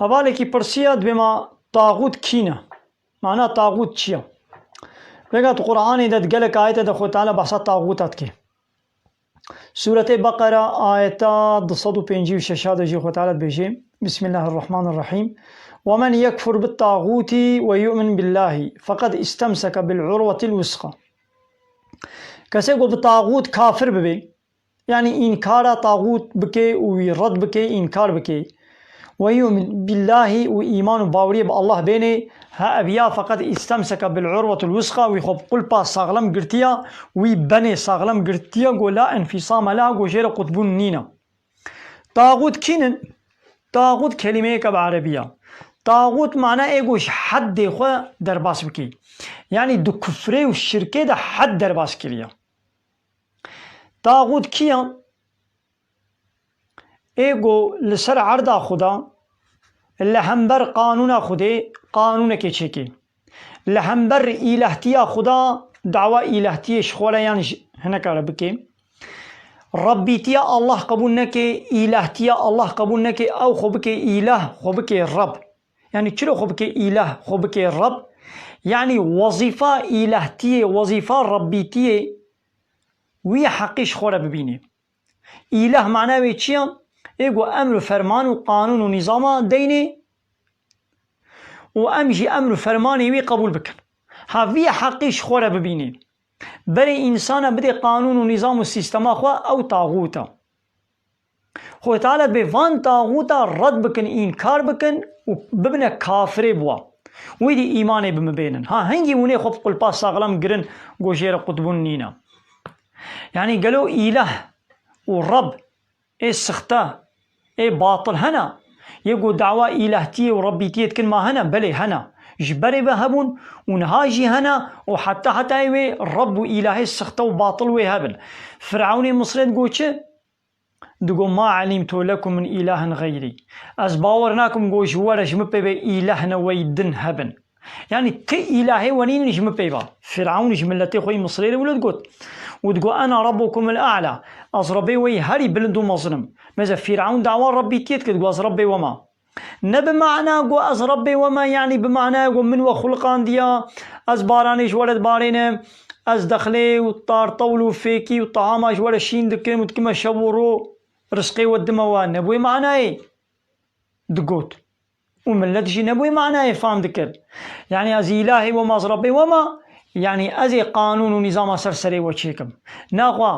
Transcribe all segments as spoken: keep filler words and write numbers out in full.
Hevalekî pirsiya dibê ma taxût kî ne? Mana taxût çi ye? Vêga di Qur'anê de di gelek ayete de Xwedê Teala behsa taxûta dike. Sûretê Beqera ayeta du sed û pêncî û şeş de jî Xwedê Teala dibêje, Bismillahirrahmanirrahîm. "Ve men yekfur bit taxûtî ve yu'min billahî feqed istemseke bil urwetil wusqa." Kesê ku bi taxût kafir bibe, yanî înkara taxût bike û wî red bike, înkar bike. "Ve yu'min billahî" û îman û baweriyê bi Allah bêne, ha ev ya feqet istemseke bil urwetul wusqa, wî xwe bi qulpa saxlem girtiya, wî benê saxlem girtiya, go la enfîsame leha, go jê re qutbûn nîne. Taxût kî nin? Taxût kelîmeyeke bi erebî ya. Taxût mana ê go ji heddê xwe derbas bike. Yanî di kufrê û şirkê de hed derbas kiriye. Taxût kî ye? Ê ku li ser erda Xuda li hember qanûna Xudê qanûnekê çêke. Li hember îlahtiya Xuda dawa îlahtiyê ji xwe re yan ji hineka re bike. Rebbîtiya Allah qebûl neke, îlahtiya Allah qebûl neke, ew xwe bike îlah, xwe bike Reb. Yanî çilo xwe bike îlah, xwe bike Reb? Yanî wezîfa îlahtiyê, wezîfa Rebbîtiyê wî heqî ji xwe re bibîne. Îlah mana wê çi ye? Ê ku emr û ferman û qanûn û nîzama deynê û em jî emr û fermanê wî qebûl bikin. Ha vî heqî ji xwe re bibînê. Berê însana bidê qanûn û nîzam û sîstema xwe, ew taxût e. Xwedê Teala dibê van taxûta red bikin, înkar bikin û bibine kafirê bi wa. Wî dî îmanê bi min bênin. Ha hingî hûnê xwe bi qulpa saxlem girin, go jê re qutbûn nîne. Yanî gelo îlah û Reb ê sixte, ê batil hene? Yê ku dawa îlahtiyê û rebbîtiyê dikin ma hene? Belê hene. Ji berê ve hebûn û niha jî hene û heta hetayê wê Reb û îlahê sixte û batil wê hebin. Firewnê Misrê digo çi? Digo, "Ma elîmtu lekum min îlahin xeyrî." Ez bawer nakim go ji we re ji min pê ve îlehne wey din hebin. Yanî ti îlahê we nînin ji min pê ve. Firewn ji miletê xwe yî Misrê re wilo digot. Û digo, "Ena rabbukumul a'la." Ez Rebbê we yî herî bilind û mezin im. Mêze Firewn dawa rebbîtiyê dike, digo, "Ez Rebbê we me." Ne bi mana ku ez Rebbê we me, yanî bi manaya ku min we xuliqandiya, ez baranê ji we re dibarênim, ez dexlê û tartewl û fêkî û tehama ji we re şîn dikim û dikime şev û ro, rizqê we dime we. Ne bi wê manayê digot. Û milet jî ne bi wê manayê fam dikir. Yanî ez îlahê we me, ez Rebbê we me, yanî ez ê qanûn û nîzama ser serê we çêkim. Naxwe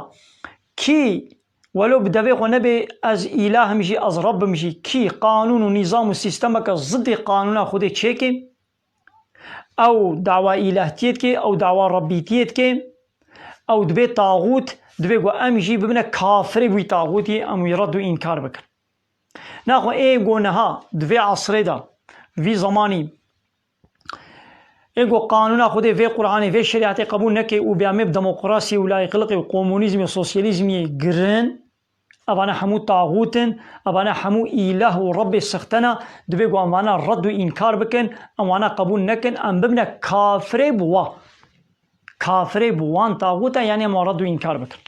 kî Welo bi devê xwe nebê ez îlah im jî, ez Reb im jî, kî qanûn û nîzam û sîstemeke zidê qanûna Xwedê çêke, ew dawa îlahtiyê dike, ew dawa rebbîtiyê dike, ew dibê taxût, dibê ku em jî bibine kafirê wî taxûtî, em wî red û înkar bikin. Naxwe ê ku niha di vê esrê de, vî zemanî, Ê ku qanûna Xwedê vê Qur'anê, vê şerîetê qebûl neke û bêya me bi demokrasiyê û layîqliqê û komunîzmê û sosyalîzmiyê girin, evane hemû taxût in, evane hemû îlah û rebbê sixte ne, dibê ku em vana red û înkar bikin, em vana qebûl nekin, em bibine kafirê bi wa. Kafirê bi wan taxûta, yanî em wan red û înkar bikin.